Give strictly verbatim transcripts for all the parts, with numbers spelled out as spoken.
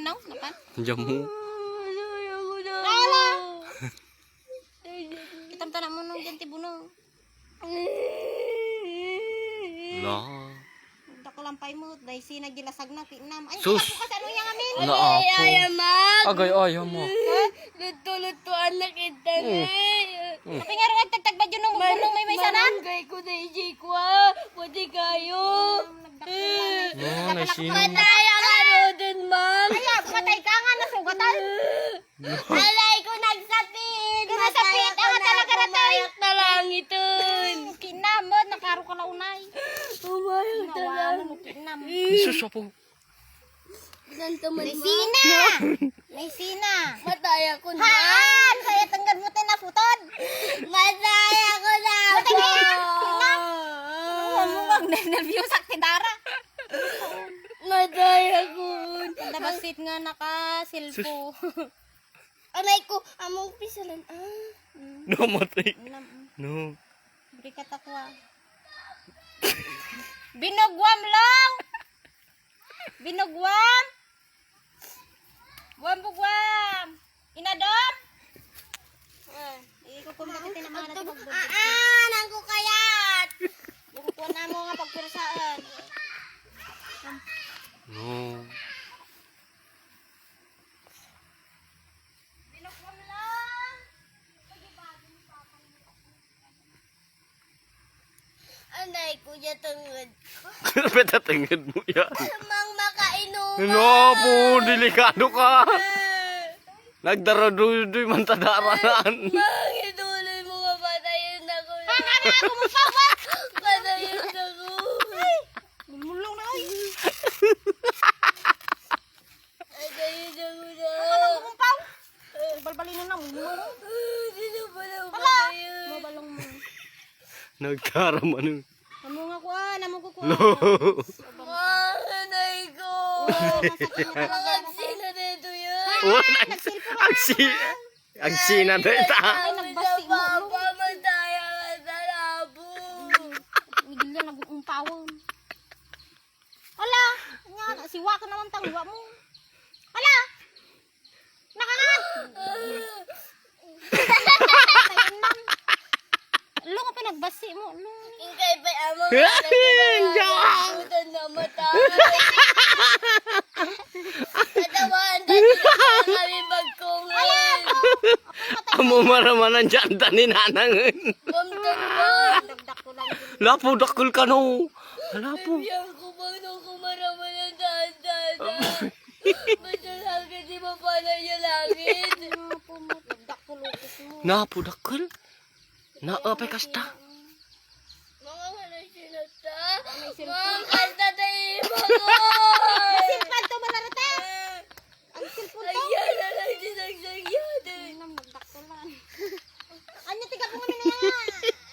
Naw, napan? Diyan mo. Ala! Kitam ta na mo nung diyan ti bunong. La. Dakulampay mo, dahil sinag di lasag na, pinam. Ay, sus! Apo ka sa ano yang amin? Ala, apo. Ay, ay, amak. Agay, ay, amak. Luto-lutoan na kita na eh. Kapingaruan, tagtagba dyan ng bunong may may sana. Manunggay ko na iji ko ah. Pwede kayo. Yan, ay sino? Mataya nga rodent, ma'am. Ay, ah, patay ka nga, nasugatan. Alay ko, nagsapit. Nagsapit, ang talaga na tayo. Nalangiton. Kinamot, nakaro ka launay. Umayag na lang. Kinam. Jesus, apo. Resina! Resina! Mataya ko na. Haan! Kaya tanggal mo tayo na putod! Mataya ko na. Mataya! Kinam! Ano mo, ang nervyosa, ti Dara? Matay ako. Ang nabasit nga naka-cellphone. Anay ko, among pisalan. Ah. No, matay. Alam, mm. No. Berikat ako, ah. Binugwam lang. Binugwam. Guwam, bugwam. Inadom. Ah, ikukum ka ti na mga nagbugbog. Ah, ah, nang ko kayat. Bukukuan na mo nga pagpirsaan. No. Binukbang lang. Anay ko ya tenged. Peta tenged mo yan. Mang makainom. No, po, delikado ka. Nagdaradudoy man ta daranan. Mang, iduloy mo nga patayin ako. Ang anak ko mo pa, what? Patayin ako. Mulong na, oy. Ay, kayo na muna. Ang anak ko mong pao. Balbalin na, mulong. Ah, sino pala ang Hala! Mabalong mo. Nagkaraman. Amo nga kuan, amo ko kuan. No. Anay ko. Oh, masakit na talaga. Ang agsina na ito yan. Wala. Nagsilpo ka na. Agsi-, agsina na ita. Ay, nagbasi mo, no? Papa, mataya ka sa labo. Migil yan, nag-uumpawon. Hala, nga, siwa ka naman tang iwa mo. Hala! Nakakat! Lo nga pinagbasi mo, lo. Ingkay pa amo. Joke! Butan na mata. Katawan, dati na kami magkungit. Amo maramanan dyan, tani nanangen. Bamdam ba? Lapo, dakkel ka, no? Lapo. Bibiyan ko ba nung kumaraman ang daan-daan? Ba't yung langit, di ba pala yung langit? Napo, dakkel. Naapay kasta. Mga wala sinata. Mga kasta tayo, mga. Simpan to, malarata. Ang cellphone to. Ayan, ayan, ayan, ayan, ayan. Ay, nang nagdaktalan. Anya, tiga ko nga na nga.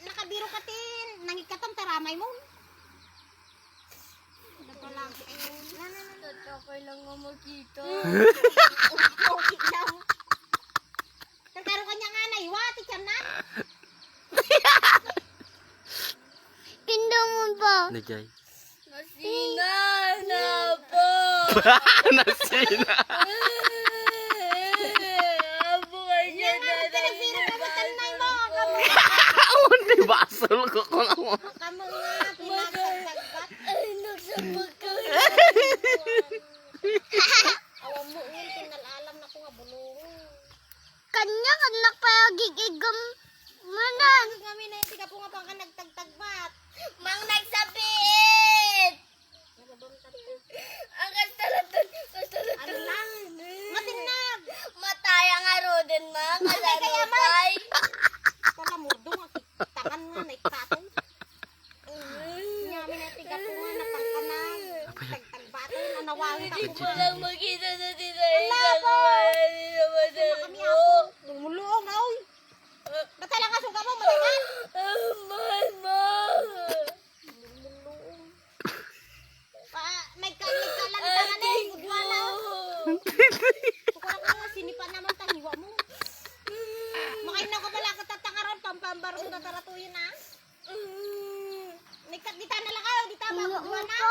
Nakabiro ka, tin. Nangikatam, taramay mo. Ano pa lang? Ayun. Na, na, na, na. Okay lang nga makita. Okay lang. Nagkaroon ka niya nga na, iwa, ti Tiyan na. Tindong mo ba? Nagay. Nasina na po. Nasina. Abo kayo. Yan nga, nagpinagsira ka, matanay mo. Kamu. Awan, di basol ko ko lang. Kamu nga, pinagpagpagpat. Ay, nagsabag ka. Awan mo, uy, pinalalam na ko nga bulungan. Kanya, kanya pagigigam manan. Kami na yung tiga po nga pang ka nagtagtagbat. Mang nagsabiit! Ang kastalatan, kastalatan. Ano lang? Matinag! Mataya nga roden, ma. Matay kaya, ma. Kasalupay. Kalamurdo nga, takan nga, naikatong. Nya, amin ang tiga po nga, napangkanan. Apay. Tagtagbaton, anawangit ako. Hindi ko lang makita sa tinay. Wala sa po. Kumain na madala mo. Kami ako. Lumulong, oy. Ba't talaga suga mo, matagal? Ah, man, ma. Lumulong. Pa, may ka-, may kalantaran eh, Ate ko. Gudwana. Sukara ko nga, sinipan naman, taniwa mo. Makain na ka pala, katatangaran, pampambarong na taratuyin, ah. Nagkakita na lang kayo, di tama, Ano gudwana. ka?